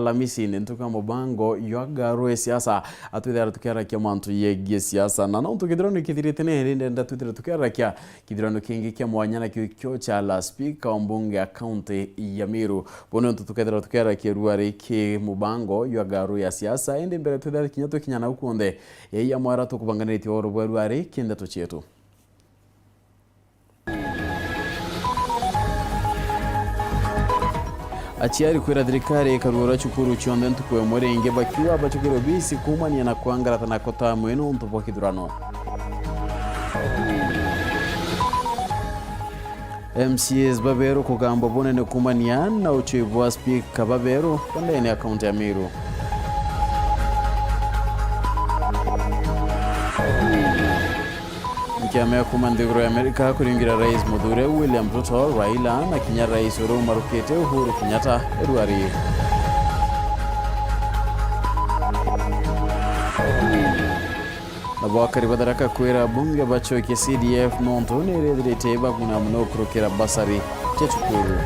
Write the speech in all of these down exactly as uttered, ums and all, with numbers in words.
Alamisi ni ntuku ya mubango jwa Ngaru ya Siasa, atwithira tukiarakia mantu yegie siasa. Na nontu kithirano kithirite neri, ndenda twithire tukiarakia kithirano kingi kia mwanya, nakio kio cha la spika wa mbunge ya kaunti ya Meru. Bono ntu tukethira tukiarakia ruari ki mubango jwa Ngaru ya Siasa, indi mbere twithira kinya tukinya nau kunthe, ya mwara tukubanganiritie oro bwa ruari ki ndeto cietu. Aciari kwira thirikari ikaruura cukuru cionthe ntuku imwe ringi, bakiuga bacukire obisi kuumania na kwangarata na kotamwe nontu bwa kithurano. M C As baberu kugambwa bunene kuumania na uchui bwa spika baberu ba ndene ya kaunti ya Meru. Nkiama ya kuuma nthiguru ya Amerika kuringira Rais muthure William Ruto, Raila na kinya Rais uria umarukite Uhuru Kenyatta ruari. Nabo akari ba Tharaka kwira bunge bacokie C D F nontu nirithirite ibaguna mono kurukira basari cia cukuru.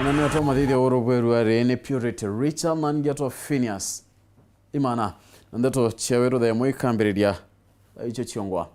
Ona nio twamuthithia uru bweru ari ni Purity Richard na ngeto Phineas Imana. Na ndeto cia weru thaa imwe ikambiriria icio ciongwa.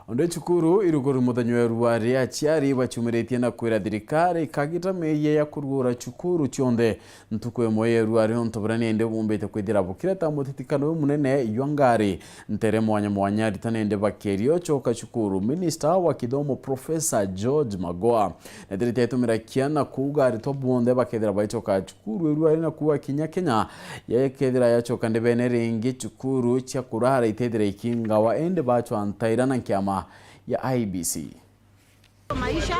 Onde cukuru iruguru muthenya wa ruari, aciari bacumiritie na kwira thirikari ikagita mieyia ya kurugura cukuru cionthe ntuku imwe ya ruari, nontu buria nindi bumbite kwithira bukireta mutitikano uyu munene jwa ngari ntere mwanya mwanya, arita nindi bakeria ucoka cukuru. Minista wa kithomo Professor George Magoha nethirite aitumira kiana kuuga aritwa bonthe bakethira baicoka cukuru iruari na kuuga kinya Kenya yekethira yacoka ndebene ringi, cukuru cia kurara itethira ikingawa indi bacwa ntaira na nkiama ya I B C. Maisha,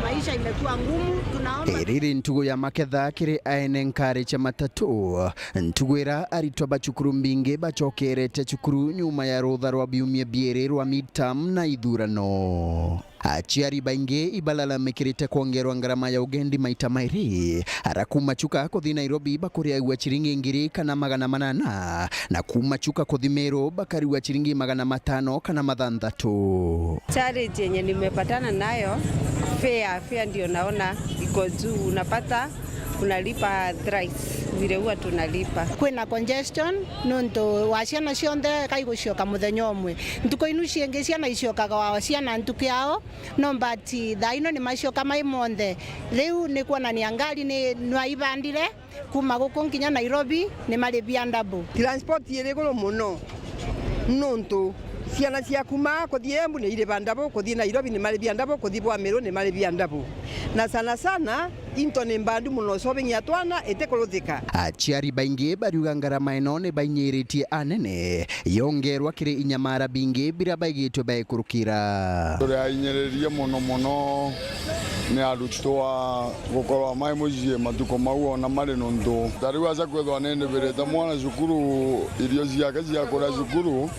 maisha imekuwa ngumu, tunaomba. Iriri ntugu ya maketha kiri aene nkari cia matatu, ntugu ira aritwa ba cukuru mbingi bacokerete cukuru nyuma ya rutha rwa biumia biiri rwa midterm na ithurano. Aciari baingi ibalalamikirite kwongerwa ngarama ya ugendi maita mairi, ara kuuma Chuka kuthi Nairobi bakuriagua ciringi ngiri kana magana manana, na kuuma Chuka kuthi Meru bakarigua ciringi magana matano kana mathanthatu. Challenge yenye nimepatana nayo, fare, fare ndio naona iko juu. Unapata unalipa thrice vile huwa tunalipa. Kwina congestion nontu wa ciana cionthe kaigucioka muthenya umwe. Ntuku inu ciingi ciana iciokaga wa ciana ntuku yao, no but thaa ino ni macioka mai monthe. Riu ni kwonania ngari ni nwaibandire kuma guku nginya Nairobi ni mari bia double. Transport iri iguru muno nontu ciana cia kuma kuthii Embu ni iri bia double, kuthii Nairobi ni mari bia double, kuthii bwa Meru ni mari bia double. Na sana sana into ni mbandu muno, shopping ya twana itikuruthika. Aciari baingi bariuga ngarama ino ni bainyiritie anene yongerwa kiri inyamara bingi biria baigitwe bekurukira. Turi ainyiririe muno muno ni arutwa gukorwa mai mucii matuku mau ona mari nontu. Ta riu aca kwithwa ni ndibirite mwana cukuru, irio ciake cia kuria cukuru,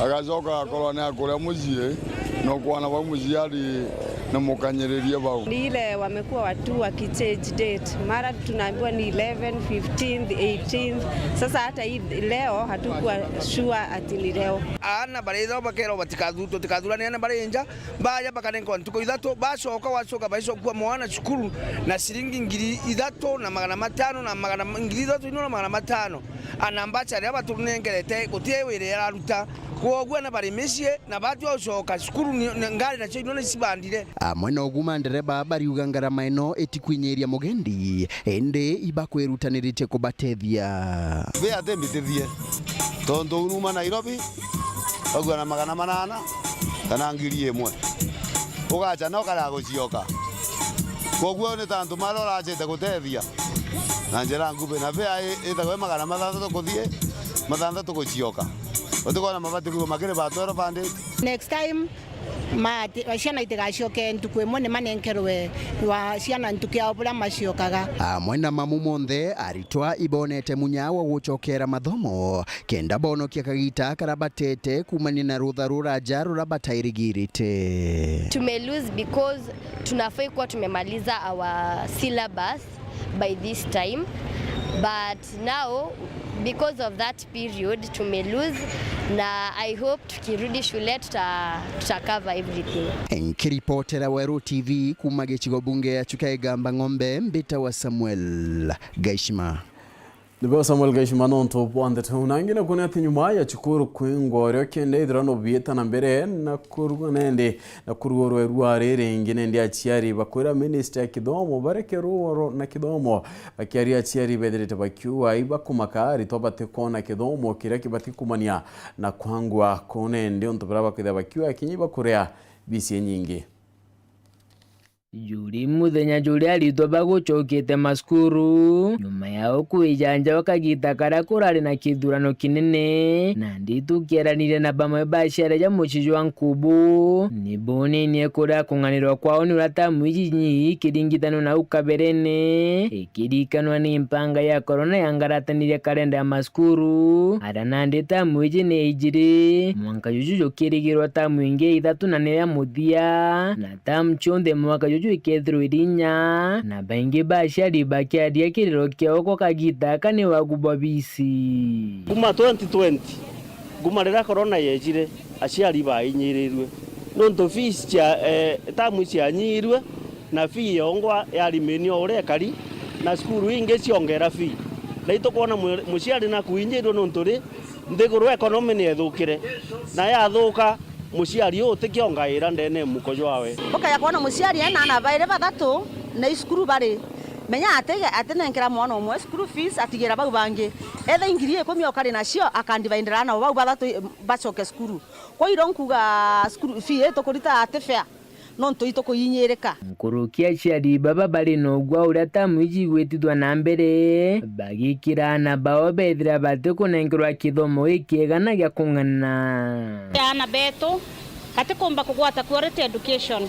agacoka agakorwa ni akuria mucii, na ukwana bau muciari ni mukanyiririe bau. Ni ile wamekuwa watu wakichange date. Mara tunaambiwa ni eleven, fifteenth, eighteenth. Sasa hata hii leo hatukuwa sure ati ni leo. Aana barithagwa bakerwa batikathu-, tutikathuranirane bari nja, baja bakanenkwa ntuku ithatu, bacoka, wacoka baicokua mwana cukuru na ciringi ngiri ithatu na magana matano na magana, ngiri ithatu ino na magana matano. Ana mbacha aria batunengerete guti wira araruta, kwoguo ana bari micii na batua gucoka cukuru ni, ni ngari nacio ino ni cibandire. Amwe na ugu, mandereba bariuga ngarama ino itikwinyiria mugendi, indi ibakwirutaniritie kubatethia. Fare ati mbitithie, tontu uu numa Nairobi, bagua na magana manana kana ngiri imwe. Ugacha no kara gucioka. Kwoguo ni ta antu maria urachite gutethia na njira nguvi, na fare i-, itagwe magana mathanthatu kuthii, mathanthatu gucioka. Utikona mabati kuigua makiri ba twelve hundred. Next time, ma-, ati-, ciana itigacoke ntuku imwe, ni manenkerwe wa ciana ntuku yao buria maciokaga. Amwe na mamu monthe, aritwa ibonete munya wa gucokera mathomo, kenda bonokia kagita kara batete kumania na rutha ruraja rura batairigirite. Tume lose because tunafai kuwa tumemaliza our syllabus by this time, but now Because of that period tume lose, na I hope tukirudi shule tuta, tuta cover everything. Nkiripotera Weru T V kuuma gicigo bunge ya Chuka Igamba Ng'ombe, mbita wa Samuel Gaishima. Nibo Samuel Gaishima nontu bwa ndeto iu. Nangi nakuo ni ati nyuma ya cukuru kwingwa urio kenda ithirano biita na mbere na kurugwa nendi na kurugurwa irua riri ringi, nendi aciari bakwira ministry ya kithomo bareke ruoro na kithomo. Bakiaria aciari bethirite bakiuga ibakumaka aritwa batikwona kithomo kiria kibati kumania na kwangwa kuu nendi untu baria bakwithira bakiuga kinya ibakuria bisi inyingi. Juri muthenya juria aritwa bagucokete macukuru, nyuma yao kwija nja o kagita karia kurari na kithurano kinene, nandi tukieranire na bamwe ba aciari ja mucii jwa Nkubu, niboninie kuria kung'anirwa kwao ni uria tamu iji inyi ikiringithanua na au kaberene, ikirikanwa ni mpanga ya korona yangaratanire karenda ya macukuru, aria nandi tamu iji ni ijiri, mwanka juju jukirigirwa tamu ingi ithatu na niyo ya muthia, na tamu cionthe mwaka juju ikethirwa iri inya, na baingi ba aciari bakiaria kiriro kiao kwa kagita aka ni wagu bwa bisi. Kuma twenty twenty, kuma riria korona yejire, aciari bainyirirue nontu fees cia, eh, tamu cianyirue, na fee yongwa yarimini o uria ikari, na cukuru ingi ciongera fee. Na itukwona mu-, muciari nakuinyirirue nontu ri, nthiguru economy ni ethukire, na yathuka, muciari uu utikiongaira ndene ya muko jwawe. Ukaja kwona muciari ena aana bairi bathatu, na i cukuru bari. Menya ati, atinenkera mwana umwe school fees, atigira bau bangi. Etha ingiri ikumi okari nacio, akandivaindira aana bau bathatu, eh, bacoke cukuru. Kwa iro nkuga school fee itukurita ati fair. Nontu itukuinyirika. Nkuruki aciari baba bari na ugwa uria tamu iji igwitithua na mbere, bagikira aana bao bethira batikunenkerwa kithomo gikiega na gia kung'ana. Aana betu batikumba kugwata quality education,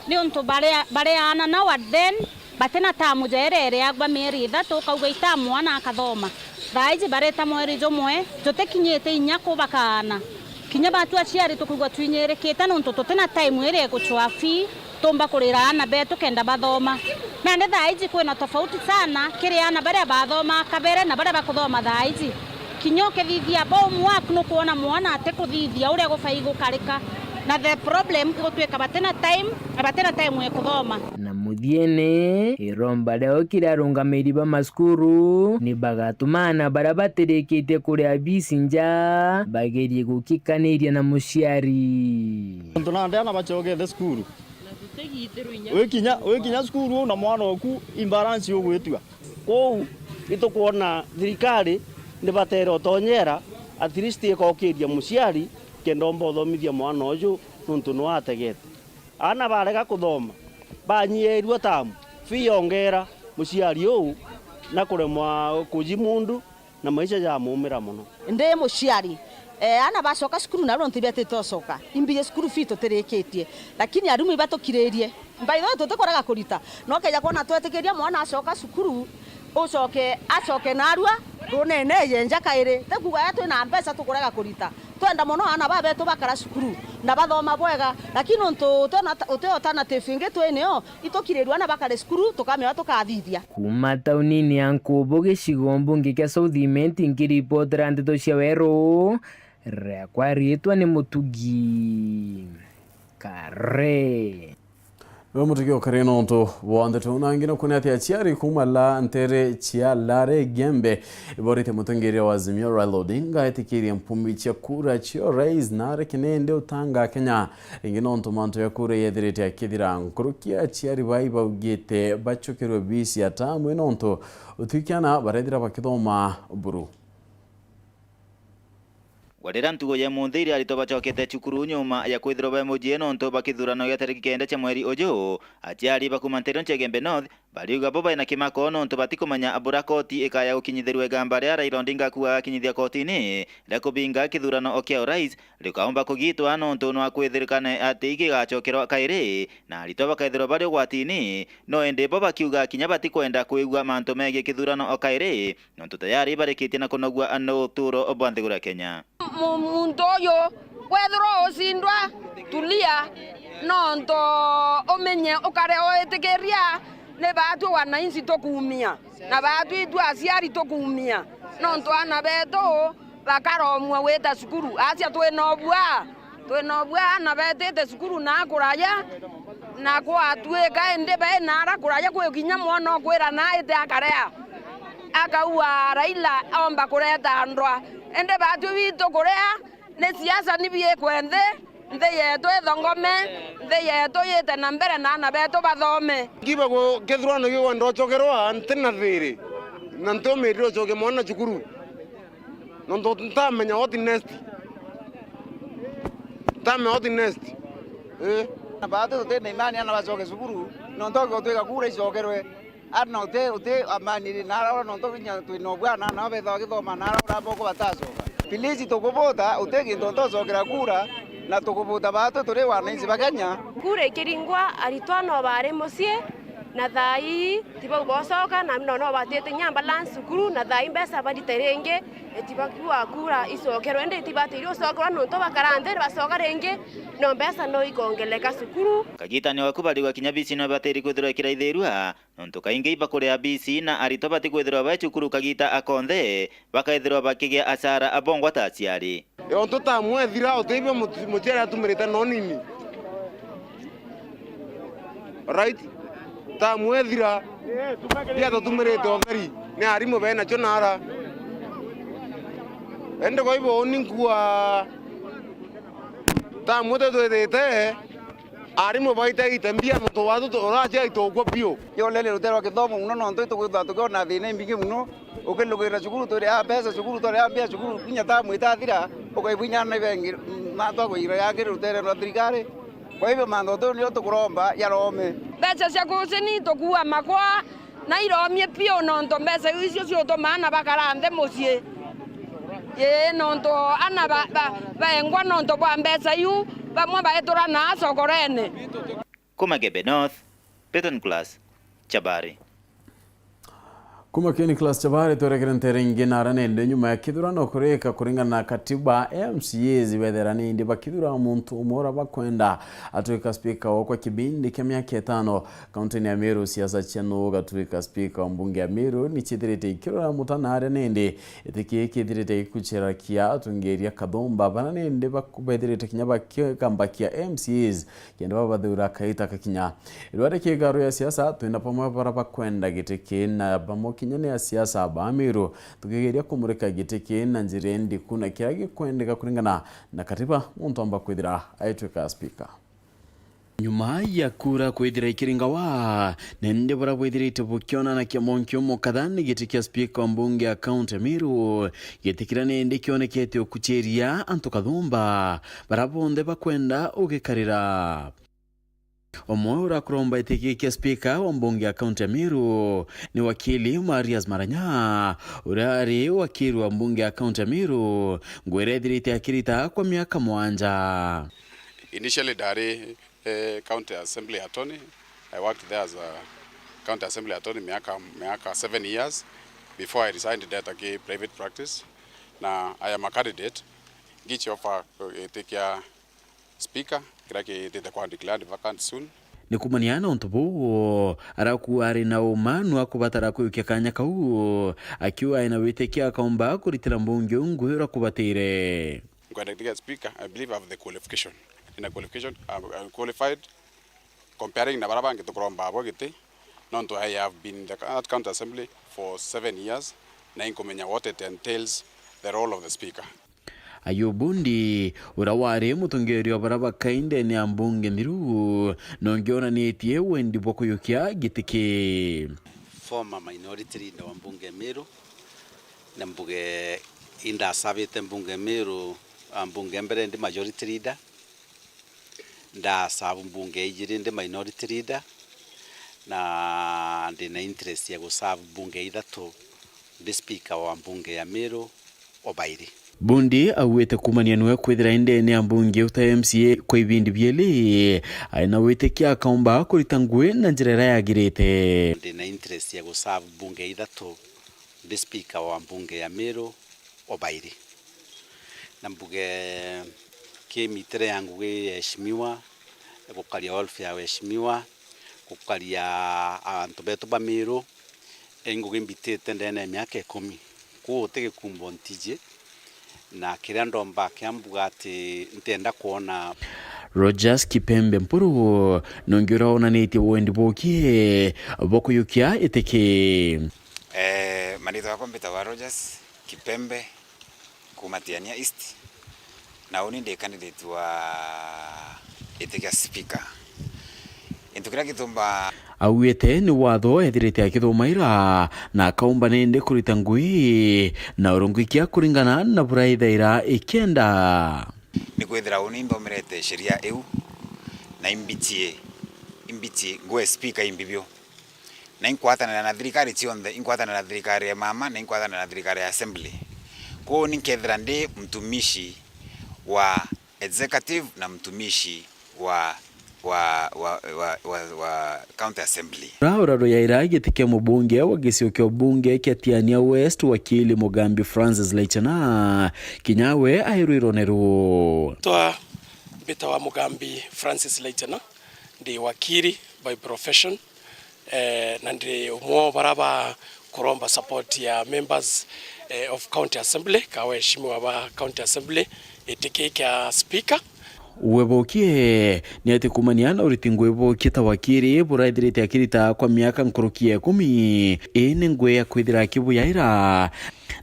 niuntu bari, bari aana now and then, batina tamu ja iria iriagwa mieri ithatu, ukauga itamu ana akathoma. Thaa iji bareta mweri jumwe, jutikinyite inya kubakaana. Kinya batu aciari tukwigua twinyirikite nontu tutina time iria igucwa fee, tumba kurira aana betu kenda bathoma. Nandi thaa iji kwina tofauti sana kiri aana baria bathoma kabere na baria bakuthoma thaa iji. Kinya ukithithia homework nukwona mwana atikuthithia uria gubai gukarika. Na the problem igutwika batina time, na batina time ya kuthoma. Na muthiene, iromba riao kiri arungamiri ba macukuru ni bagatuma aana baria batirikitie kuria bisi nja bagerie gukikaniria na muciari. Nontu nandi aana bacokete cukuru. Wikinya, wikinya cukuru uu na mwana oku imbalance ugwitua. Kwou itukwona thirikari ni batere utonyera, at least ikokiria muciari kenda omba uthomithia mwana uju nontu nwategete. Aana barega kuthoma, banyiirua tamu, fee yongera, muciari uu na kuremwa kujimundu na maisha jamuumira mono. Ndi muciari, eh, aana bacoka cukuru na nontu ibetite ucoka, imbiji cukuru fee tutirikitie, lakini arimu ibatukiririe. By the way, tutikurega kurita, no keja kwona twetikiria mwana acoka cukuru, ucoke, acoke narua runene yenja kairi. Ti kuuga aya twina mbeca tukurega kurita. Twenda mono aana baba betu bakara cukuru na bathoma bwega, lakini nontu uti na, uti alternative ingi twinio, itukirirua na bakare cukuru, tukamenya tukathithia. Kuuma taunini ya Nkubu, gicigo mbunge kia South Imenti, nkiripotera ndeto cia Weru, riakwa riitwa ni Mutugi Kare. Niwe Mutugi Kare nontu bwa ndeto. Na ngi nukwona ati aciari kuuma la ntere cia Lare Gembe iboritie mutongeria wa Azimio Raila Odinga etikirie mpumbi cia kura cia urais na ari kinindi utanga Kenya. Ringi nontu mantu ya kura yethirite akithira, nkuruki aciari bai baugite bacukirwe bisi ya tamu ii nontu utwikiana barethira bakithoma buru. Gwarira ntugo ya munthi iria aritwa bacokete cukuru nyuma ya kwithirwa be mujie nontu bwa kithurano gia tariki kenda cia mweri uju, aciari ba kuuma nteere cia Gembe North bariuga bo baina kimako nontu batikumenya bura koti ikaya gukinyithirua igamba ria Raila Odinga akuuga agakinyithia kotini ria kubinga kithurano o kia urais rikaumba kugitwa nontu nwa kwithirikane ati igigacokerwa kairi na aritwa bakethirwa bari ugwatini, no indi bo bakiuga kinya batikwenda kwigua mantu megii kithurano o kairi nontu tayari barikitie na kunogua na uturo bwa nthiguru ya Kenya. Mu-, muntu uyu wethirwa ucindwa, tulia, nontu umenye ukare witikiria, ni baatwi wananchi tukuumia, na baatwi itwe aciari tukuumia. Nontu aana betu bakaromua gwita cukuru. Acia twina ubua, twina ubua aana betite cukuru na kuraja, na kwatuika indi bai nara kuraja kwi kinya mwana ukwira naite akarea. Akaua Raila omba kureta ndwa. Indi batwi bitu kuria ni siasa ni biikwe nthi, nthi yetu ithongome, nthi yetu yite na mbere na aana betu bathome. Kiba gu-, kethirwa ni gikwenda ucokerwa, nti na thiri, na ntiumirire ucokia mwana cukuru. Nontu ntamenya what next. Ntamenya what next. Eh? Na baati tuti na imani ana bacoke cukuru, nontu gutwika kura icokerwe. Ana uti, uti amani ri, nara ura nontu kinya twina ubwana, nao betha bagithoma, nara ura boko batacoka. Please, tukubuta, uti gintu ntucokera kura, na tukubuta baatu turi wananchi ba Kenya. Kura ikiringwa, aritwa no bari mucii, na thaa ii tibau bocoka, na no, no batite nya balance cukuru, na thaa ii mbeca barite ringi, itibakua kura icokerwe, indi itibatiri ucokerwa nontu bakara nthi, bacoka ringi, no mbeca no ikongeleka cukuru. Kagitani waku barigwa kinya bisi no batiri kwithirwa ikiraithirua, nontu kaingi ibakuria bisi na aritwa batikwithirwa bai cukuru kagita akonthe, bakaithirwa bakigia acara abongwa ta aciari. Ontu tamu ethira utibio muti-, muciari atumirite no nini. Alright? Tamu ethira, bia tutumirite utheri, ni arimu bena cio nara. Indi kwa hivyo uni nkua tamu tutwithite, arimu baitaite mbia nontu watu tu-, uracia itokua biu. Yolele rutere rwa kithomo muno nontu itukwithwa tukiona thina imbingi muno. Ukilugirira cukuru, turi a mbeca cukuru, turi a mbia cukuru, kinya tamu itathira, ukaibwinya na ibengi, matwa kuira yangi rutere rwa thirikari. Kwa hivyo, mantho tu nio tukuromba yarome. Mbeca cia kucini tukua makwa na iromie piu, nontu mbeca icio ciutuma ana bakara nthi mucii. Ii, nontu ana ba-, ba-, baengwa nontu bwa mbeca iu, bamwe baetura na cokorene. Kuma Gembe North, Peter Nicholas Chabari. Kuma Ken Class Chabari, twerekere ntere ingi nara nende nyuma ya kithurano kurika kuringana na katiba, M C As bethera nindi bakithura muntu umwe ura bakwenda atwika spika wa kwa kibindi kia miaka itano. Kaunti-ini ya Meru, siasa cia nu ugatuika spika wa mbunge ya Meru ni ciithirite ikirora mutana aria nindi iti kii kithirite gikucerakia atungiria kathumba bara nindi bak-, bethirite kinya bakigambakia M C As kenda babathura kaita kakinya. Irware kigaro ya siasa, twina bamwe bara bakwenda giti kii na bamwe kinya ni asiasa ba Meru, tukigeria kumurika giti kii na njira indiku na kiria gikwendeka kuringana na katiba muntu amba kwithira aitwika spika. Nyuma ya kura kwithira ikiringawa, nende bara bwithirite bukionana kia monkio mukatha ni giti kia spika wa mbunge ya kaunti ya Meru, giti kiria nende kionekete ukuchiria antu kathumba, bara bonthe bakwenda ugikarira. Umwe urakuromba iti kia spika wa mbunge ya kaunti ya Meru ni wakili Marius Maranya, uria ari wakili wa mbunge ya kaunti ya Meru, ngugi iria ethirite akirita kwa miaka mwanja. Initially ndari, eh, county assembly attorney. I worked there as a county assembly attorney miaka, miaka seven years before I resigned ndeta ki private practice. Na I am a candidate ngichi offer, eh, giti kia speaker, kiria kitite kwa declared vacant soon. Ni kumania na untu buu, arakuuga ari na uma nu akubatara kuyukia kanya kau, akiuga ari na witikio akaumba kuritira mbunge uu ngugi uria kubatire. Nkwenda giti kia speaker, I believe I have the qualification. Ina qualification, I'm, I'm qualified. Comparing na bara bangi tukuromba abo giti, nontu I have been in the county assembly for seven years, na inkumenya what it entails, the role of the speaker. Ayub Bundi, uria wari mutongeria wa bara bakai ndene ya mbunge Meru, nongi onanitie wendi bwa kuyukia giti kii. Former minority leader wa mbunge Meru, na mbuge indasavite mbunge Meru, a, mbunge mbere ndi majority leader. Ndasavu mbunge ijiri ndi minority leader, na ndi na interest ya gusavu mbunge ithatu ndi speaker wa mbunge ya Meru obairi. Bundi augite kumania niwe kwithira indene ya mbunge uta M C A kwa ibindi bieli, ari na witikio akaumba kurita ngugi na njira iria yagirite. Ndi na interest ya gusavu mbunge ithatu ndi speaker wa mbunge ya Meru obairi. Na mbuge ki mitere ya ngugi ya waheshimiwa, gukaria welfare ya waheshimiwa, gukaria antu betu ba Meru, i ngugi mbitite ndene ya miaka ikumi. Uu ti gikumbo ntiji, na kiria ndomba kia mbuga ati ntienda kwona. Rogers Kipembe Mpuru nungi uria wonanitie wendi bukie bwa kuyukia iti ki. Eh, maritwa yakwa mbitagwa Rogers Kipembe, kuuma Tiania East, na uni ndi candidate wa giti kia speaker. Gintu kiria gitumba. Augite ni watho ethirite akithumaira na akaumba nindi kurita ngui na urungikia kuringana na buria ithaira ikienda. Ni kwithira uni inthomerete sheria iu na imbitie, imbitie ngwe speaker imbi biu. Na inkwatanira na thirikari cionthe, inkwatanira na thirikari ya mama, na inkwatanira na thirikari ya assembly. Kwou ni nkethira ndi mtumishi wa executive na mtumishi wa, wa, wa, wa, wa, wa county assembly. Ura uraruyaira giti kia mubunge wa gicigo kia ubunge kia Tiania West, wakili Mugambi Francis Leichana, kinya we airwirwo ni ruu. Twa mbitawa Mugambi Francis Leichana, ndi wakili by profession. Eh, na ndi umwe wa bara ba kuromba support ya members, eh, of county assembly, ka waheshimiwa ba county assembly, giti ki kia speaker. We bukie ni ati kumania na uriti ngui bukie ta wakiri buraithirite akirita kwa miaka nkuruki ya ikumi, ii ni ngui ya kwithira akibuyaira.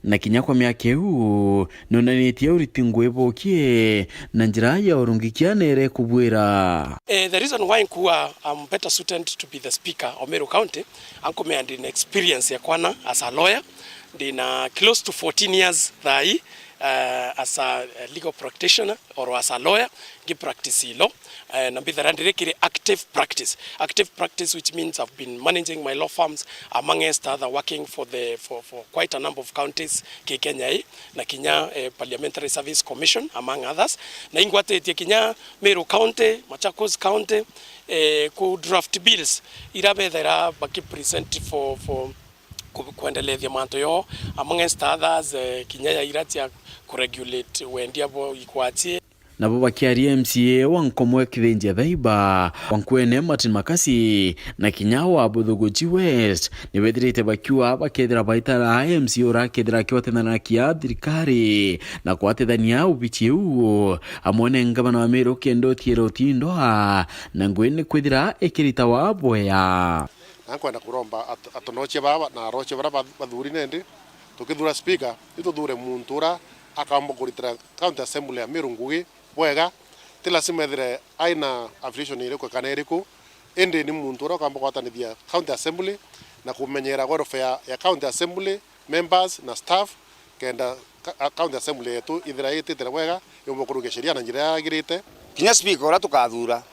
Na kinya kwa miaka iu, nonanitie uriti ngui bukie na njira ya urungikia nere kubwira. Eh, the reason why nkuga I'm better suited to be the speaker of Meru County, ankumea ndi na experience ya kwana as a lawyer, ndi na close to fourteen years thai, uh, as a legal practitioner or as a lawyer, ngi practice law. Eh, na mbithaira ndiri kiri active practice. Active practice, which means I've been managing my law firms, amongst other, working for the, for, for quite a number of counties ki Kenya ii, na kinya, eh, Parliamentary Service Commission, among others. Na ingwatitie kinya Meru County, Machakos County, eh, ku draft bills ira bethaira baki present for, for ku-, kwendelethia mantu yoo, amongst others, eh, kinya ya ira cia kuregulate wendia bwa ikwachie. Nabo bakiaria M C A wa Nkomwe Kithinjia Thaiba, wa Nkwene Martin Makasi, na kinya wa Buthuguchi West, ni bethirite bakiuga bakethira baitara M C A uria akethira akiwatithanagia thirikari na kwatithania ubichi uu, amwe ni ngavana wa Meru Kindoti Otindo, na ngui ni kwithira ikiritawa bwea. Na nkwenda kuromba at-, atonochia baba na arochia bara bath-, bathuri nindi, tukithura speaker, ituthure muntu ura akaumba kuritira county assembly ya Meru ngugi bwega, ti lazima ethire aina affiliation iriku kana iriku, indi ni muntu ura ukaumba gwatanithia county assembly na kumenyera welfare ya, ya county assembly members na staff, kenda ka-, a-, county assembly yetu ithira ititire bwega, yumba kurukia sheria na njira yagirite. Kinya speaker uria tukathura,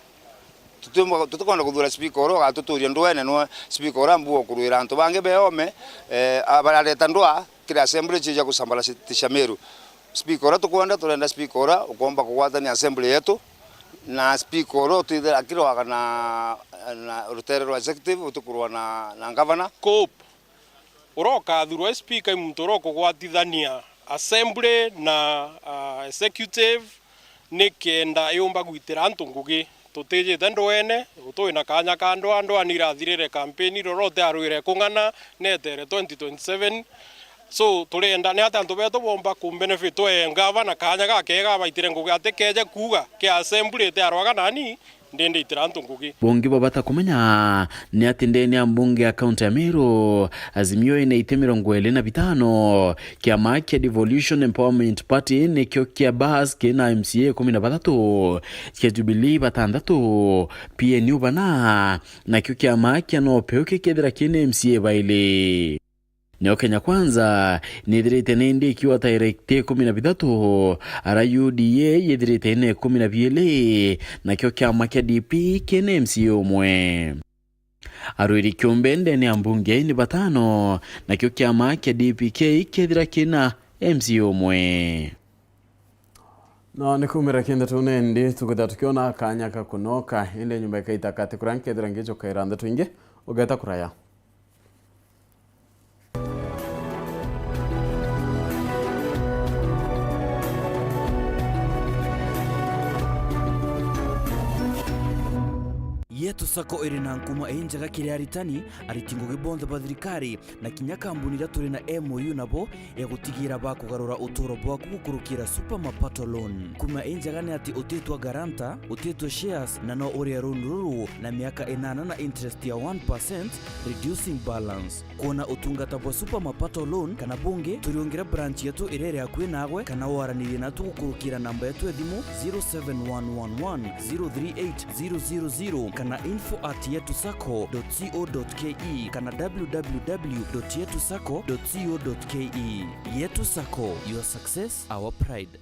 tutiumba-, tutikwenda kuthura speaker uria ugatuturia ndwene, nwe speaker uria mbuga kurwira antu bangi beome, eh, a-, barareta ndwa kiri assembly cia gusambaratisha Meru. Speaker uria tukwenda, turenda speaker uria ukomba kugwatania assembly yetu, na speaker uria utwithira akirwaga na, na rutere rwa executive, utikurwa na, na governor. Cope. Uria ukathurwa i speaker i muntu uria ukugwatithania assembly na, ah, executive, nikenda yumba gwitira antu ngugi. Tutijite ndwene, twi na kanya ka ndwa, ndwani irathirire kampeni, roro utiarwire kung'ana, netere twenty twenty-seven. So, turenda ni ati antu betu bomba kumbenefit, we ngavana kanya gakega abaitire ngugi, atikeje kuuga kia assembly itiarwaga nani, ndindi itira antu ngugi. Bungi bwa bata kumenya ni ati ndene ya mbunge ya kaunti ya Meru, Azimio ina iti mirongo iri na bitano, kiama kia Devolution Empowerment Party nikio kia bas kina M C A ikumi na bathatu, kia Jubilee batanthatu, P N U bana, nakio kiama kia Nopeu kikethira kina M C A bairi. Nio Kenya Kwanza nithirite nindi ikiwa ta ireti ikumi na bithatu, ara U D A yithirite ina ikumi na biiri, nakio kiama kia D P kina M C A umwe. Arwiri kiumbe ndene ya mbunge ni batano, nakio kiama kia D P K kethira kina M C A umwe. No, ni kumira kintu tu nindi, tukithira tukiona kanya ka kunoka, indi nyumba ikaita kati kuria nkethira ngijukaira ndeto ingi, ugeta kuraya. Ye Yetu Sacco iri na nkuma injega kiri aritani, ariti ngugi bonthe ba thirikari, na kinya kambuni iria turi na M O U nabo ya gutigira bakugarura uturo bwaku gukurukira Super Mapato Loan. Nkuma injega ni ati utitwa guarantor, utitwa shares, na no urie loan ruru na miaka inana na interest ya one percent, reducing balance. Kwona utungata bwa Super Mapato Loan kana bungi, turiungire branch yetu iria iri akui nagwe, kana waranirie natu gukurukira namba yetu ya thimu zero seven one one one zero three eight zero zero zero kana info at yetu sacco dot co dot ke kana w w w dot yetu sacco dot co dot ke. Yetu Sacco, your success, our pride.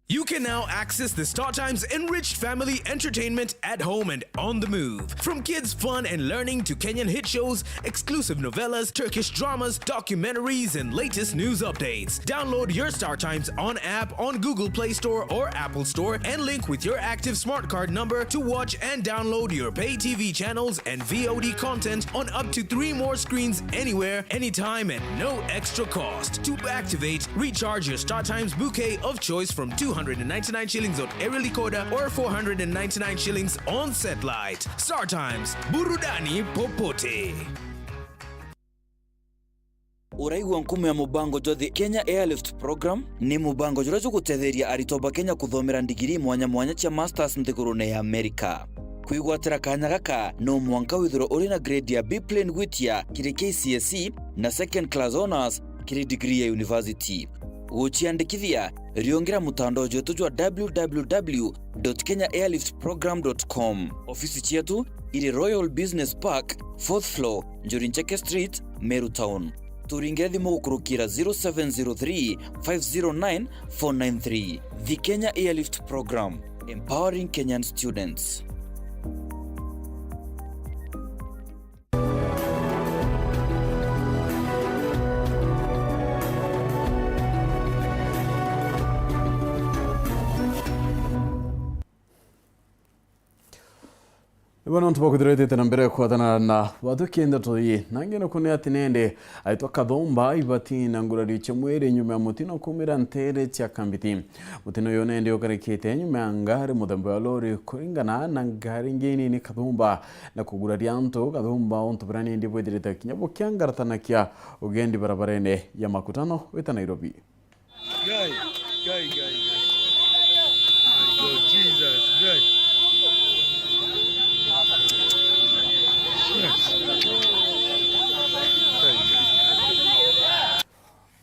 You can now access the StarTimes enriched family entertainment at home and on the move. From kids' fun and learning to Kenyan hit shows, exclusive novellas, Turkish dramas, documentaries, and latest news updates. Download your StarTimes On app on Google Play Store or Apple Store and link with your active smart card number to watch and download your pay T V channels and V O D content on up to three more screens anywhere, anytime, at no extra cost. To activate, recharge your StarTimes bouquet of choice from two hundred and ninety-nine shillings on aerial decoder or four hundred and ninety-nine shillings on satellite. StarTimes, burudani popote. Uraigua nkumo ya mubango jwa The Kenya Airlift Program? Ni mubango juria jugutetheria aritwa ba Kenya kuthomera ndigiri mwanya mwanya cia masters nthigurune ya Amerika. Kwigwatira kanya gaka, no mwanka withirwe uri na grade ya B plain gwitia kiri K C S E na second class honours kiri degree ya university. Guciandikithia, riungira mutandao jwetu jwa w w w dot kenya airlift program dot com. Ofisi cietu iri Royal Business Park, fourth floor, Njuri Ncheke Street, Meru Town. Turingire thimu gukurukira zero seven zero three, five zero nine, four nine three. The Kenya Airlift Program, empowering Kenyan students. Ibo nontu bwa kwithirwa itite na mbere kwatana na bathuki ndeto ii, na ingi nuku ni ati nindi aitwa Kathumba ibati na ngurario cia mwiri nyuma ya mutino kuumira nteere cia Kambiti. Mutino uyu nindi ukarikite nyuma ya ngari muthemba wa lori kuringana na ngari ingi nini Kathumba na kuguraria antu Kathumba untu buria nindi bwithirite kinya bukiangaratanakia ugendi barabarene ya makutano wita Nairobi. Guy, guy, guy, guy. My God, Jesus, guy. Shit. Guy, guy.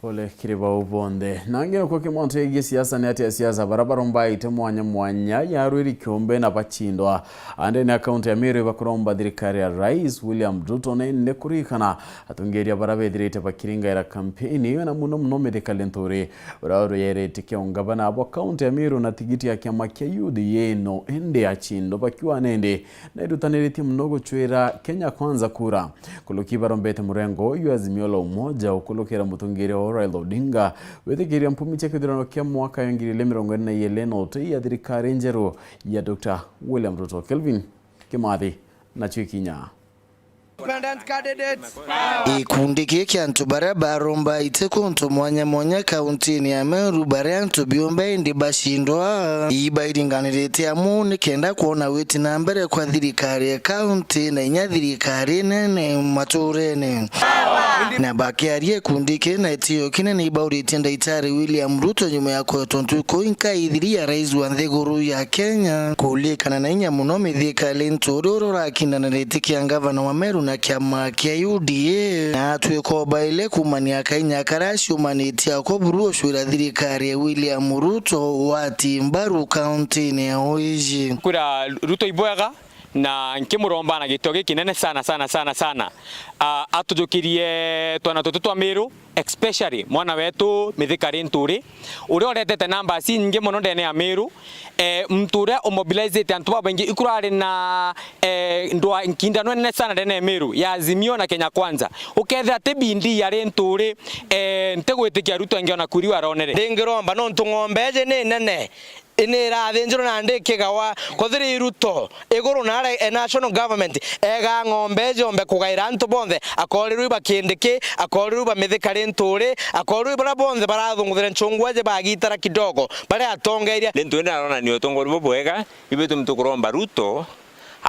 Pole kiri bau bonthe. Na ngi nuku kimonto yegie siasa ni ati asiasa bara barombaite mwanya mwanya yarwiri kiumbe na bachindwa. Andene a kaunti ya Meru bakuromba thirikari ya Rais William Ruto nene kurikana atongeria bara bethirite bakiringaira kampeni iyo, na muno muno Mithika Linturi, uria uruyerete kia ungavana bwa kaunti ya Meru na tigiti ya kiama kia U D A no indi achindwa bakiuga nindi na irutaniritie muno gucwira Kenya Kwanza kura. Kuluki barombete murengo uyu Azimio la Umoja ukulukira mutongeria wa Raila Odinga withikiria mpumi cia kithurano kia mwaka ya ngiri igiri mirongo iri na iiri na utei ya thirikari njeru ya Doctor William Ruto. Kelvin Kimathi, nacio ikinya. Independent candidates. Gikundi giki kia antu baria barombaite kuntu mwanya mwanya kauntini ya Meru, baria antu biumba indi bacindwa, ibairinganirite amu nikenda kwona witi na mbere kwa thirikari ya kaunti na inya thirikari nene maturene. Na bakiaria gikundi kii na itio kinene ibauritie Ndaitari William Ruto nyuma ya kwetwa ntuku inka ithiri ya rais wa nthiguru ya Kenya, kulikana na inya muno Mithika Linturi uria urakindanirite kia ngavana wa Meru na kiama kia U D A, na atwika ubaile kumania kainya karia ciumanitie ako buru ucwira thirikari ya William Ruto wati mbaru kauntini ya Uiji. Kwira Ruto ibwega, na nkimuromba na gitio gikinene sana, sana, sana, sana, ah, atujukirie twana tutu twa Meru, especially mwana wetu Mithika Linturi, uria uretete numbers inyingi muno ndene ya Meru. Eh, muntu uria umobilizite antu babaingi, ikurari na, eh, ndwa nkindano nene sana ndene ya Meru ya Azimio na Kenya Kwanza. Ukethira ti bidii ya Linturi, eh, ntigwitikia Ruto angiona kuri waronere. Ndingiromba nontu ng'ombe iji ni nene, ni irathinjirwe nandi ikigawa. Kwethira i Ruto iguru naria e national government, ega ng'ombe iji yombe kugaira antu bonthe, akorirwe iba Kindiki, akorirwe iba Mithika Linturi, akorirwe baria bonthe barathunguthira nchungwa iji bagitara kidogo, baria atongeria. Linturi naronania utongori bubwega, ibitumi tukuromba Ruto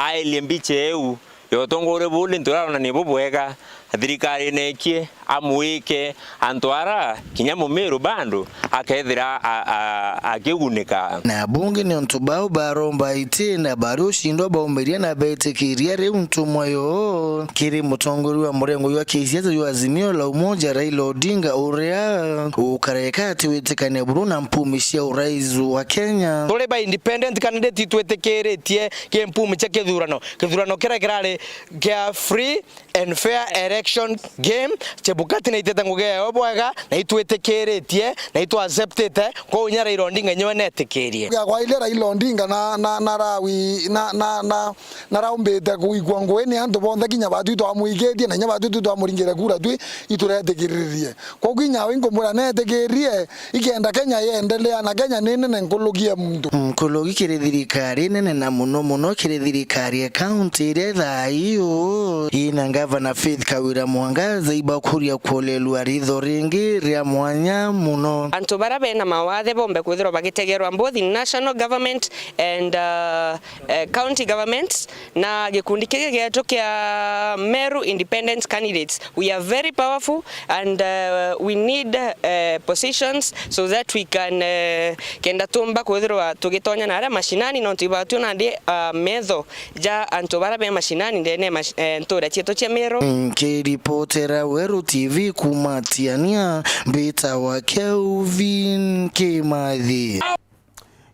aerie mbicha iu ya utongoria buu ni ntu raronania bubwega thirikari nekie, amwike antu ara kinya Mumiru bado akethira a-, a-, akigunika. Na abunge ni untu bau baromba iti na bari ucindwa baumiria na betikiria riu ntumwa yoo kiri mutongoria wa murengo jwa kisiasa jwa Azimio la Umoja, Raila Odinga, uria ukareka ati witikania buru na mpumi cia urais wa Kenya. Turi ba independent candidate itwitikiritie ki mpumi cia kithurano, kithurano kiria kirari kia free and fair election game. Chebukati naitite ngugi yayo bwega, na itwitikiritie, na itwaacceptite, kwou inya Raila Odinga nyewe netikirie. Gakwaile Raila Odinga na, na, na rawi, na, na, na, naraumbite kuigua ngui ni antu bonthe, kinya batwi twamwikitie, na inya batwi tu twamuringire kura twi ituretikiririe. Kwou kinya we nkumwira netikirie, ikenda Kenya yendelea, na Kenya ni nene nkuruki ya muntu. Nkuruki kiri thirikari nene, na muno muno kiri thirikari ya kaunti iria thaa iu ina ngavana Faith Kawira Mwangaza, ibakuria kuolelua ritho ringi ria mwanya muno. Antu baria bena mawathe bombe kwithirwa bagitegerwa, both in national government and, uh, uh, county governments, na gikundi kigi gietu kia Meru Independent Candidates. We are very powerful and, uh, we need, uh, positions so that we can, uh, kenda tumba kwithirwa tugitonya na aria mashinani, nontu ibatwi nandi, uh, metho ja antu baria be mashinani ndene ya mash-, eh, ntura cietu cia Meru. Nkiripotera Weru T V kuma Tiania, mbitawa Kelvin Kimathi.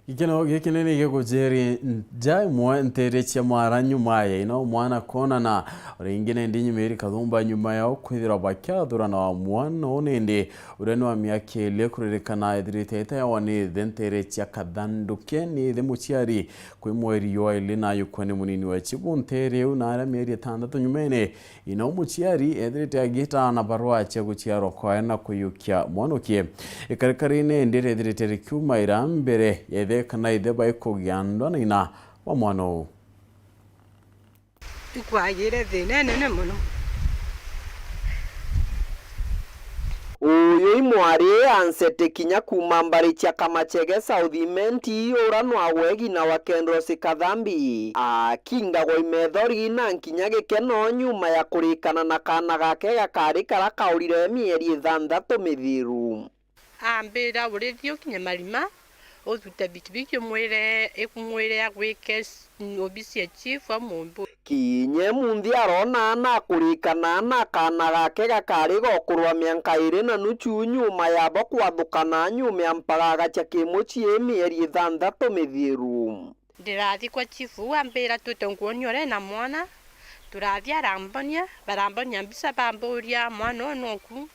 Gikeno gikinene gigukujiri nja imwe ntere cia mwara nyuma ya ino mwana konana. Ringi nindi nyumiri kathumba nyuma yao kwithirwa bakiathurana wa mwana uu nindi uria ni wa miaka iiri kuririkana ethirite etayawa ni ithe ntere cia Kathanduke ni ithe muciari kwi mweri jwa iiri na ayukua ni munini wa chibu ntere iu na aria mieri itantatu nyumene. Ina umuciari ethirite agiita na barua cia guciarwa kwawe na kuiyukia mwanukie. Ikarikarine indi riethirite rikiumaira mbere ya ithe kana ithe baikugia ndwa na ina wa mwana uu. Ikwagire thina inene mono. Uyu i mwari Ansete kinya kuuma mbari cia Kamachege South Imenti, ura nwagwe gina wa Kendros Kathambi. Akingagwa imethori na nkinya gikeno nyuma ya kurikana na kaana gake gakari kara kaurire mieri ithanthatu mithiru. Ambira, urithie ukinye marima, uthute bikibiki umwire, ikumwire agwike s-, obisi ya chief amumbu. Kinya munthi arona na akurikana na kaana gake gakari gokurwa mianka iiri na nuchu nyuma yabo kwathukana nyuma ya mparaga cia kimucii mieri ithanthatu mithiru. Ndirathi kwa chief uu ambira, twite nkuonia uria ena mwana. Turathi arambonia, barambonia mbica bamburia, mwana uu noku?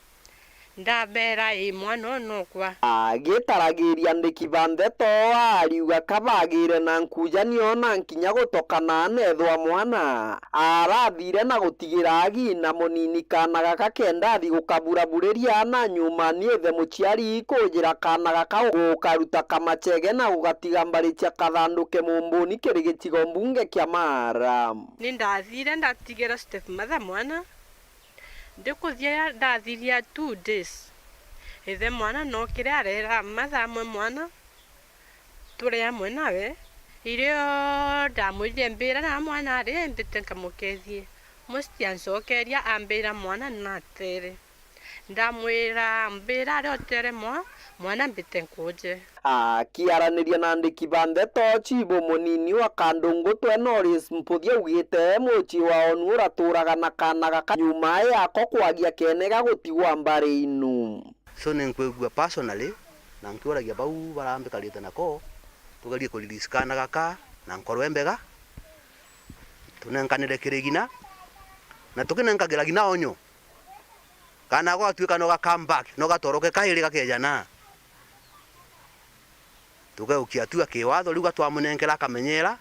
Ndabera, ii, mwana uu nokwa. Agitaragiria ndiki ba ndeto, ariuga kabagire na nkujanio na nkinya gutokana neethwa mwana arathire na gutigira agi na munini kaana gaka kenda athi gukaburaburiria na nyuma ni ithe muciari kujira kaana gaka gukaruta Kamachege na gugatiga mbari cia Kathanduke Mumbuni kiri gicigo mbunge kia Mara. Ni ndathire ndatigira stepmother mwana. Ndikuthia ndathiria two days, ithe mwana nokire arera mathaa amwe mwana turi amwe nawe. Irio ndamwirire mbira na mwana ari mbite nkamukethie, musti ancokeria ambira mwana natere. Ndamwira mbira ari otere mwa-, mwana mbite nkuje. Akiaraniria na andiki ba ndeto, chibu munini wa Kandungutwe Norris Mputhi augite mucii wa onu uraturaga na kaana gaka nyuma yako kwagia kenega gutigwa mbari inu. So ni nkwigua personally, na nkiuragia bau barambikarite nako, tugerie ku release kaana gaka na nkoro imbega, tunenkanire kiri gina, na tukinenkagira gina onyo. Kana gwatuika no ga come back, no gatoroke kairi gakeja na. Tugeukia atua kiwatho, riu gatwamunenkera akamenyera,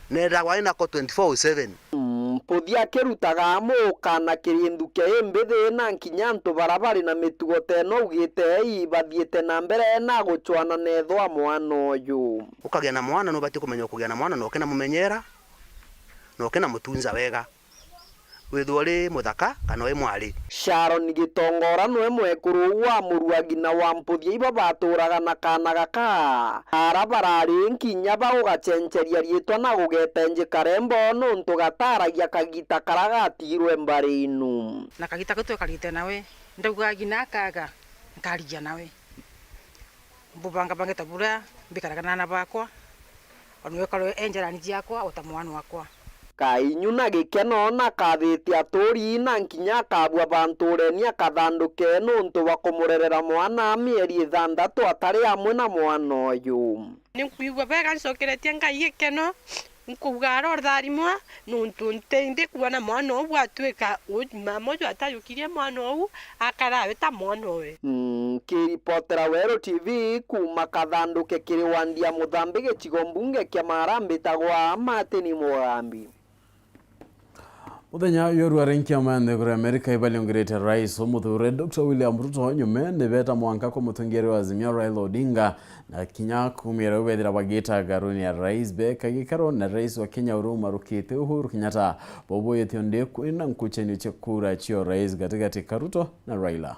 nethagwa ari nako twenty-four seven. Mputhi akirutaga amu kana kiri nthuke imbithi na nkinya antu bara bari na mitugo teno augite ibathiite na mbere na gucwana neethwa mwana uyu. Ukagia na mwana, nubatie kumenya ukugia na mwana na ukinamumenyera, na ukinamutunza wega. Withwe uri muthaka kana uri mwari. Sharon Gitongora nwe mwekuru uu wa murua ngina wa Mputhia ibo baturaga na kaana gaka. Ara barari nkinya ba gugacenceria riitwa na gugeta Njikare Mbo nuntu gataragia kagita kara gatigirwe mbari inu. Na kagita kau twekarite nawe, ndaugaga ngina akaga, nkarigia nawe. Mbubangabangite buria mbikaraga na aana bakwa, o nawe ukarwe e njarani ciakwa o ta mwana wakwa. Kainyu na gikeno na kathite aturi na nkinya akabua bantureni akathanduke nuntu bwa kumurerera mwana mieri ithantatu atari amwe na mwana uyu. Ni nkwigua bega ncokeretie Ngai gikeno. Nkuuga arotharimwa, nuntu nti ndi kwona mwana uu bwatwika u-, mama uju atajukirie mwana uu, akara awe ta mwana owe. Nkiripotera Weru T V kuuma Kathanduke kiri wandi ya Muthambi gicigo mbunge kia Mara, mbitagwa Martin Mugambi. Muthenya uyu rwari nkiama ya nthiguru ya Amerika ibaliongerete rais umuthure Doctor William Ruto nyume ni beta mwanka kwa mutongeria wa Azimio Raila Odinga, na kinya kuumia riu bethira bagiita ngaruni ya rais beka gikaro na rais wa Kenya uria umarukite Uhuru Kenyatta. Bobo yetio ndi kwina nkuchanio cia kura cia rais gatigati ka Ruto na Raila.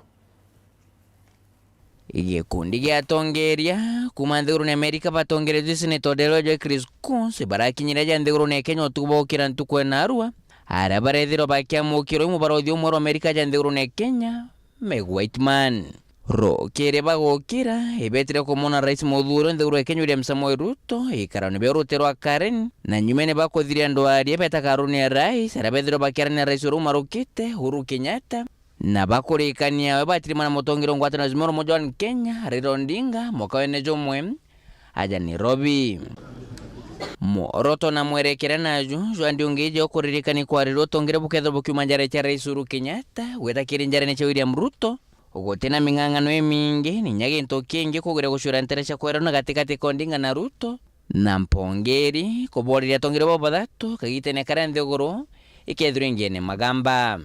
Gikundi gia atongeria kuuma nthigurune ya Amerika batongeretue Senator Delroy Chris Coons barakinyire ja nthigurune ya Kenya utuku bwa gukira ntuku ya narua, aria barethirwa bakiamukirwa i mubarothi umwe wa Amerika ja nthigurune ya Kenya, Meg Whitman. Rukiri bagukira, ibetire kumwona Rais muthuurwe nthiguru ya Kenya William Samoei Ruto ikarone bia ruti rwa Karen, na nyumene bakuthiria ndwaria beta karuni ya Rais, aria bethirwe bakiarania na Rais uria umarukite, Uhuru Kenyatta, na bakurikania we batirimana mutongeria wa ngwataniro ya Azimio la Umoja One Kenya, Raila Odinga, mwakawene jumwe, aja Nairobi. Mworoto na mwerekera naju jwa ndiungi iji ukuririkania kwarirua utongeria bukethirwa bukiuma njara cia Rais Uhuru Kenyatta gwita kiri njarene cia William Ruto, guti na ming'ang'ano imingi, ninya gintu kingi kugeria gucura ntere cia kwerana gatigati ka Odinga na Ruto, na mpongeri kuboreria atongeria bau bathatu kagitene karia nthiguru ikethirwa ingiene magamba.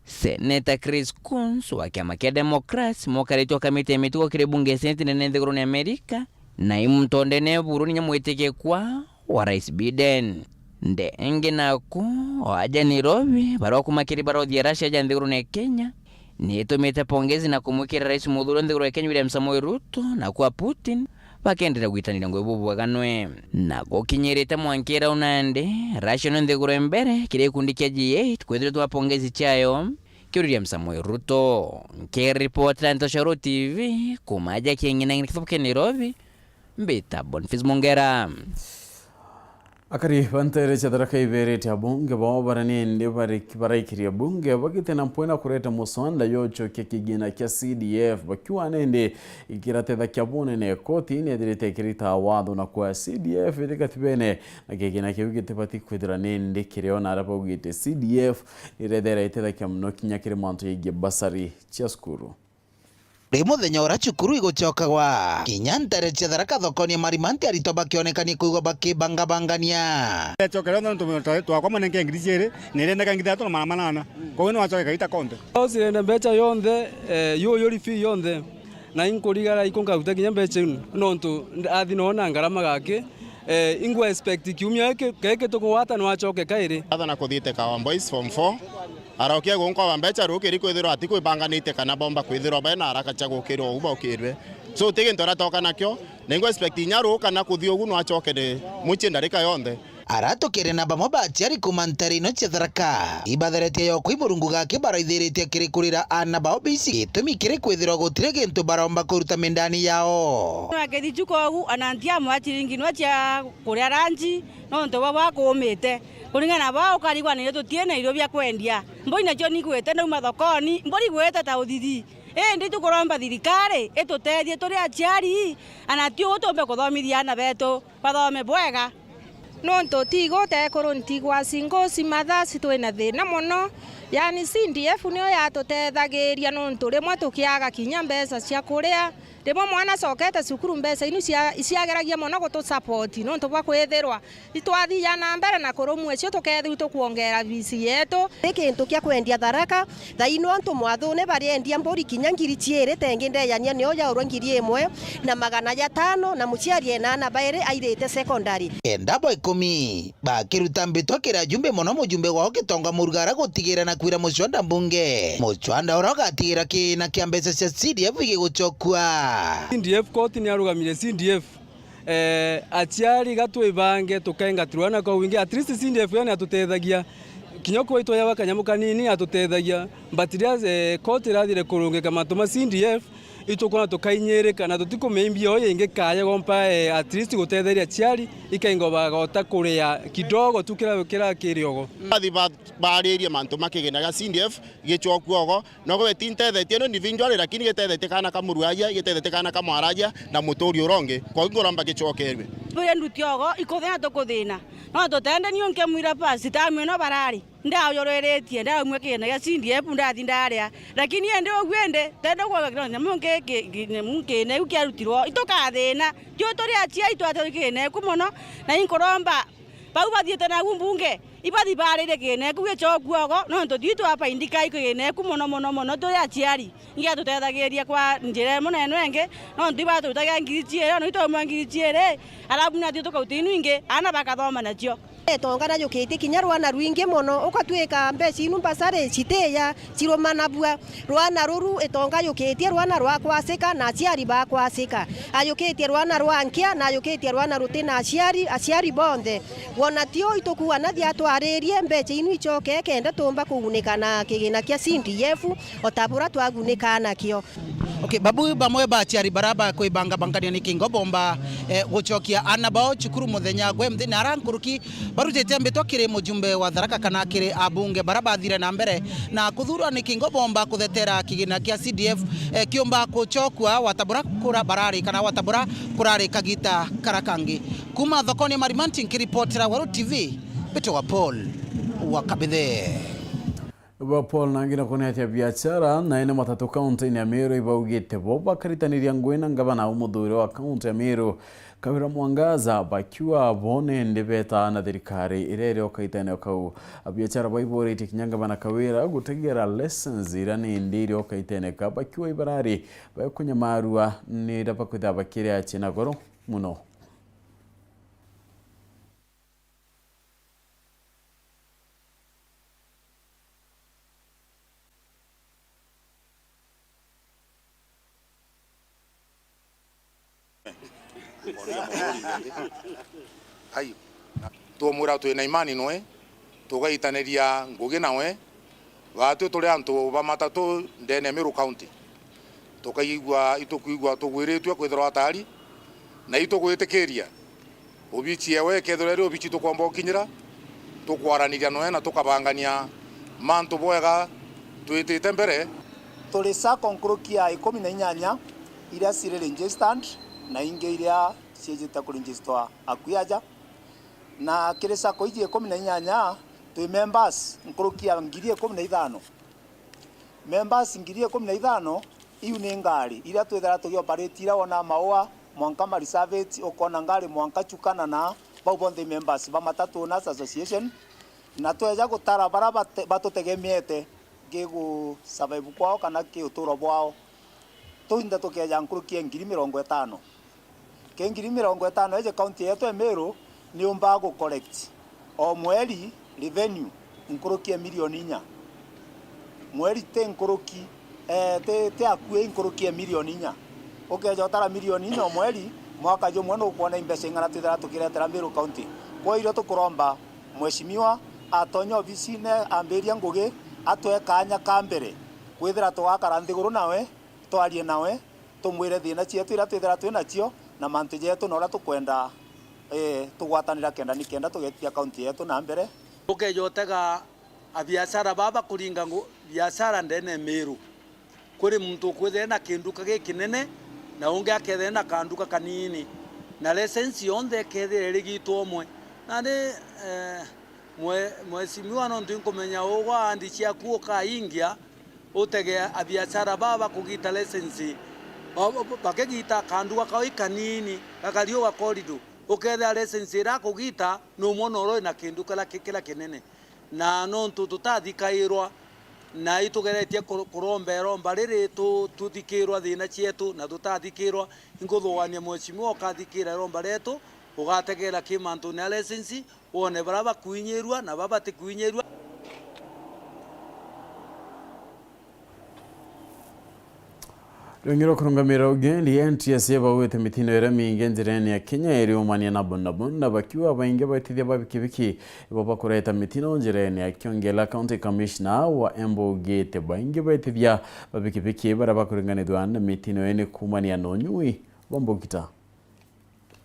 Seneta Chris Coons wa kiama kia Democrats, mukaritie wa kamiti ya mitugo kiri bunge ya Senate nene nthigurune ya Amerika, na i muntu ndene buru ninya mwitikikwa wa Rais Biden. Ndenge naku, o aja Nairobi, barua kuuma kiri barothi ya Russia ja nthigurune ya Kenya, ni itumite pongezi na kumwikira Rais muthuurwe nthiguru ya Kenya William Samoei Ruto na kwa Putin, bakenderea gwitaniria ngugi bubwega nwe. Na gukinyirite mwankira u nandi, Russia nio nthiguru ya mbere kiri gikundi kia G eight kwithiritwe na pongezi ciayo kiri William Samoei Ruto. Nkiripotera nteto cia Ruto T V kuuma aja Kieng'inang'ina kithubu kia Nairobi, mbita Boniface Mongera. Akari ba nteere cia Tharaka ibeerete abunge bao baria nindi bari-, baraikirie bunge bagite na mpwina kureta muswanda yochokia kigina kia C D F, bakiuga nindi ikiratetha kia bunene koti niethirite ikirita watho na kwa C D F iri gatibene na kigina kiu gitibati kwithira nindi kirio na aria baugite C D F nirethera itethakia muno kinya kiri mantu jaigie basari cia cukuru. Ri muthenya uria cukuru igucokagwa, kinya ntere cia Tharaka thokoni ya Marimanti aritwa bakionekania kwigua bakibangabangania. Ndecokere onthe nontu mwana twakwa mwanenke ngiri ciiri, na irendeka ngiri ithatu na magana manana. Koguo ni wacoke kaita konthe. Ucirende mbeca yonthe, eh, yuyu ri fee yonthe, na inkurigara iku nkaruta kinya mbeca inu, nontu athi noo na ngarama gaki, eh, ingwa expect kiumia giki, giki tukugwata ni wacoke kairi. Athana kuthiite Kawa Boys form four. Arokia gunkwa wa mbeca rukiri kwithirwa ati kwibanganite kana bomba kwithirwa bena haraka cia gukirwa uu baukirwe. So ti gintu aratoka nakio, na ingwa expect inya ruu kana kuthii ugu no acoke ni mucii ndarika yonthe. Aratukire na bamwe ba aciari kuuma ntere ino cia Tharaka ibatheretie yoko i Murungu gaki baraithiritie kiri kurira aana bao bici gitumi kiri kwithirwa gutiri gintu baromba kuruta mindani yao. Akethi cuka ugu, ana ntiamwa ciringi nwa cia kuria ranji, nontu bwa bwakuumite. Kuringana na bwao ukarigwa na irio tutii na irio bia kwendia. Mburi nacio nigwite ndauma thokoni, mburi igwite ta uthithi. Indi tukuromba thirikari itutethie turi aciari, ana ti uu tumbe kuthomithia aana betu bathome bwega. Nontu tigo tekuru ntigwa single si mothers twina thina mono. Yani C D F niyo yatutethagiria nontu rimwe tukiaga kinya mbeca cia kuria. Rimwe mwana acokete cukuru, mbeca inu cia-, ciageragia mono gutu support nontu bwa kwithirwa itwathia na mbere na kurumwa icio tukethirwa tukwongera fees yetu. Ni kintu kia kwendia Tharaka, thaino antu mwathune bariendia mburi kinya ngiri ciiri, tengi ndeyania nio yaurwa ngiri imwe na magana jatano, na muciari ena aana bairi airite secondary. Kenda bwa ikumi, Akiruta mbitwa kiri ajumbe mono mujumbe wao Gitonga Murugara gutigira na kwira mucwanda mbunge. Mucwanda uria ugatigira kiina kia mbeca cia C D F igigucokua. C D F koti ni arugamire C D F. Eh, aciari ga twibange tukaingatirwa na kwa wingi. At least C D F yani atutethagia. Kinya kwaitu yaba kanyamu kanini atutethagia. But riria, eh, koti irathire kurungika mantu ma C D F, itukwona tukainyirika na tutikumimbia o yingi kaya gompa, eh, at least gutetheria aciari ikaingo bagota kuria kidogo tu kira, kira kiriogo. Bathi ba-, baririe mantu ma kigina gia C D F gicokua ogo, nogo betintethetie no individually, lakini gitethetie kana ka Muruaria, gitethetie kana ka Mwararia na muturi urongi, kwa hiyo nguromba gicokerwe. Bure nduti ogo, ikuthina tukuthina. No tutende niu nkimwira basi, tamu ino barari. Ndaujuriritie, ndaumua kigina gia C D F, ndathi ndaria. Lakini indi uguo indi, tende kuoga kino nyamu nki-, ki-, ki-, nyamu kigina kiu kiarutirwo, itukathina. Tiu turi aciari twate kigina eku mono, na inkuromba bau bathiite nagu mbunge, ibathi baririe kigina eku gicokua ogo, nontu tui twabaindika kigina eku mono, mono, mono, turi aciari. Ingi atutethagiria kwa njira imwe na ino ingi, nontu ibaturutagira ngiri ciiri, ona itwaumua ngiri ciiri, alafu natwi tukauta inu ingi, aana bakathoma nacio. Itonga najukitie kinya rwana rwingi mono, ukatwika mbeca inu mbasari citiya, cirumanabua. Rwana ruru itonga ajukitie rwana rwa kwacika na aciari ba kwacika. Ajukitie rwana rwa nkia na ajukitie rwana ruti na aciari, aciari bonthe. Wona tio itukuana thia twaririe mbeca inu icoke kenda tumba kugunika na kigina kia C D F o ta bura twagunikaa nakio. Okay, babu bamwe ba aciari bara bakwibangabangania ni kingo bomba, eh, gucokia aana bao cukuru muthenya gwe mthenya ara nkuruki barutite mbitwa kiri mujumbe wa Tharaka kana kiri abunge bara bathire na mbere na kuthurwa ni kingo bomba kuthetera kigina kia C D F, eh, kiumba kucokua watabura kura barari kana watabura kurari kagita kara kangi. Kuma thokoni Marimanti nkiripotera Weru T V, mbitagwa Paul wa Kabithe. Bo Paul nangi na kuneetia biachara na ene matatu kaunti-ini ya Meru ibaugite bo bakaritaniria ngugi na ngavana umuthuure wa kaunti ya Meru, Kawira Mwangaza, bakiuga bo nindi betaa na thirikari iria iri o kaitene o kau. Abiachara baiburitie kinya ngavana Kawira gutegera license iria nindi iri o kaitene ka, bakiuga ibarari baikunyamaarua ni iria bakwithira bakiri acie na goro mono. Ai, twamwira twina imani noe, tugaitaniria ngugi nawe, Baatwi turi antu ba matatu ndene ya Meru County. Tukaigua, itukwigua tugwiritue kwithirwa atari, na itugwitikiria obici yewe ikethirwa iri obici tukwomba ukinyira, tukwaraniria noe na tukabangania mantu bwega twitite mbere. Turi sacco nkuruki ya ikumi na inyanya iria ciri registered na ingi iria ciijite kuregisterwa akui aja. Na kiri sacco iji ikumi na inyanya, twi members nkuruki ya ngiri ikumi na ithano. Members ngiri ikumi na ithano, iu ni ngari iria twithira tugioperate iria wona Maua, mwanka Marsabit, ukona ngari mwanka Chuka na na, bau bonthe members ba Matatu Owners Association, na tweja gutara baria bate-, batutegemeete ki gu survive kwao kana ki uturo bwao, twinthe tukeja nkuruki ya ngiri mirongo itano. Ki ngiri mirongo itano iji kaunti yetu ya Meru ni yumbaga gu collect o mweri revenue nkuruki ya milioni inya. Mweri ti nkuruki, eh, ti, ti akui nkuruki ya milioni inya. Ukeja utara milioni inya o mweri, mwaka jumwe nukwona i mbeca ing'ana twithira tukiretera Meru County. Kwa irio tukuromba Mheshimiwa atonya obisine ambiria ngugi, atwe kanya ka mbere kwithira tugakara nthiguru nawe, twarie nawe, tumwire thina cietu iria twithira twi nacio na mantu jetu na uria tukwenda, eh, tugwatanira kenda ni kenda tugetia kaunti yetu na mbere. Ukeja utega abiashara baba kuringa ngu-, biashara ndene ya Meru. Kuri muntu ukwithira na kinduka gikinene na ungi akethira na kanduka kanini, na license yonthe ikethira irigitwo umwe. Nandi, eh, mwe-, mheshimiwa, nontu inkumenya ugwa andi ciaku ukaingia, utege abiashara baa bakugita license, ba-, ba-, bakigita kanduka kao ikanini, gakari o gakorido, ukethira license iria akugita ni umwe na uria uri na kindu kiria ki-, kiria kinene. Na nontu tutathikairwa, na itugeretie kur-, kuromba iromba riri tu-, tuthikirwa thina cietu, na tutathikirwa, inkuthugaania mheshimiwa ukathikira iromba rietu, Ugategera ki mantune a license, wone bara bakuinyirua na bara batikuinyirua. Rwingi rwa kurungamira ugendi, N T S A baugite mitino iria mingi njirene ya Kenya iriumania na bodaboda, bakiuga baingi baitithia ba bikibiki ibo bakureta mitino njirene ya Kiongela. County Commissioner wa Embu augite baingi baitithia ba bikibiki baria bakuringanithua na mitino ii ni kuumania na unyui bwa mbugita.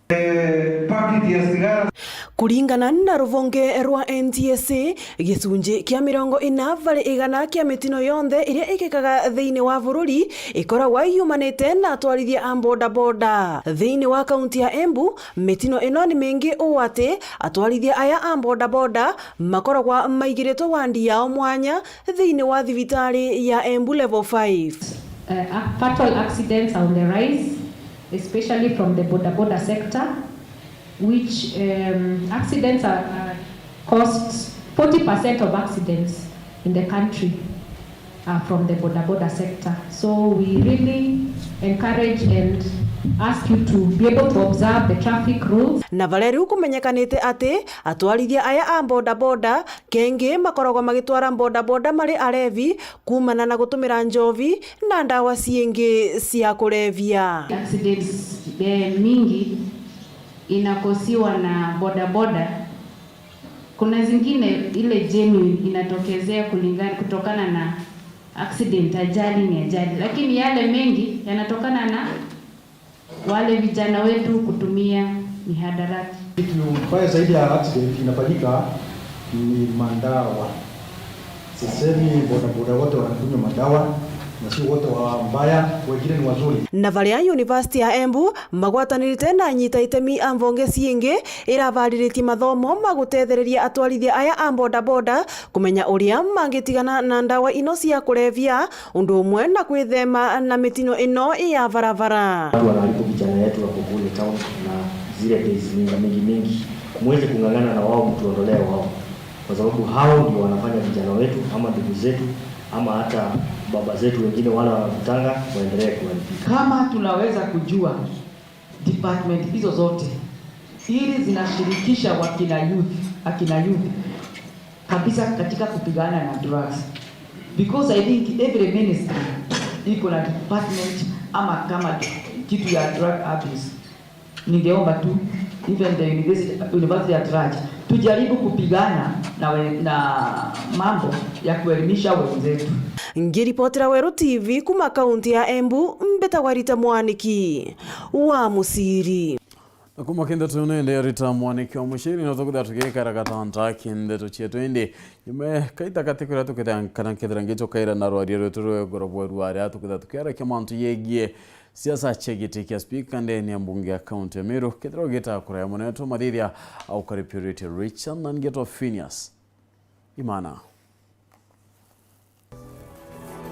Eh, pakiti ya sigara. Kuringana na ruvonge rwa N T S A, gicunji kia mirongo ina vari igana kia mitino yonthe iria ikikaga thiini wa bururi ikoragwa yumanite na atwarithia a bodaboda. Thiini wa kaunti ya Embu, mitino ino ni mingi uu ati atwarithia aya a bodaboda makoragwa maigiritwe wandi yao mwanya thiini wa thibitari ya Embu Level five. Uh, fatal accidents are on the rise, especially from the bodaboda sector, which, um, accidents are, are caused, forty percent of accidents in the country are from the bodaboda sector. So we really encourage and ask you to be able to observe the traffic rules. Na varia riu kumenyekanite ati atwarithia aya a bodaboda kengi makoragwa magitwara bodaboda mari alevi, kuumana na gutumira njovi na ndawa ciingi cia kulevya. Accidents, eh, mingi inakosiwa na bodaboda. Kuna zingine ile genuine inatokezea kulingana, kutokana na accident, ajali ni ajali, lakini yale mengi yanatokana na wale vijana wetu kutumia mihadarati. Kitu mbaya zaidi ya accident inafanyika ni madawa. Sisemi bodaboda wote wanakunywa madawa, na sio wote wabaya, wengine ni wazuri. Na varia University ya Embu magwatanirite na anyita itemi a mvonge ciingi iravariritie mathomo ma gutethereria atwarithia aya a bodaboda kumenya uria mangitigana na ndawa ino cia kulevya, undu umwe na kwithema na mitino ino ya barabara. Watu wanaharibu vijana yetu wako kule town na zile days mingi, mingi, mingi. Muweze kung'ang'ana na wao, mtuondolee wao, kwa sababu hao ndio wanafanya vijana wetu ama ndugu zetu ama hata baba zetu wengine wale wanavutanga waendelee kuharibika. Kama tunaweza kujua department hizo zote, ili zinashirikisha wakina youth, akina youth kabisa katika kupigana na drugs. Because I think every ministry iko na department ama kama kitu ya drug abuse. Ningeomba tu, even the university, university at large, tujaribu kupigana na we-, na mambo ya kuelimisha wenzetu. Ngiripotera Weru T V kuma kaunti ya Embu, mbitagwa Rita Mwaniki wa Musiri. Na kuma kindeto nende Rita Mwaniki wa Musiri, no tukithira tugikara gatanta ki ndeto cietu, indi nyuma ya kaita kati kuria tukithira kana kethira ngicokaira na rwaria rwetu rwa iguru bwa ruaria, tukithira tukiarakia mantu yegie siasa cia giti kia spika ndene ya mbunge ya kaunti ya Meru, kethira ugita kuraya muno tumathithia au karipurite Richard na ngeto Phineas Imana.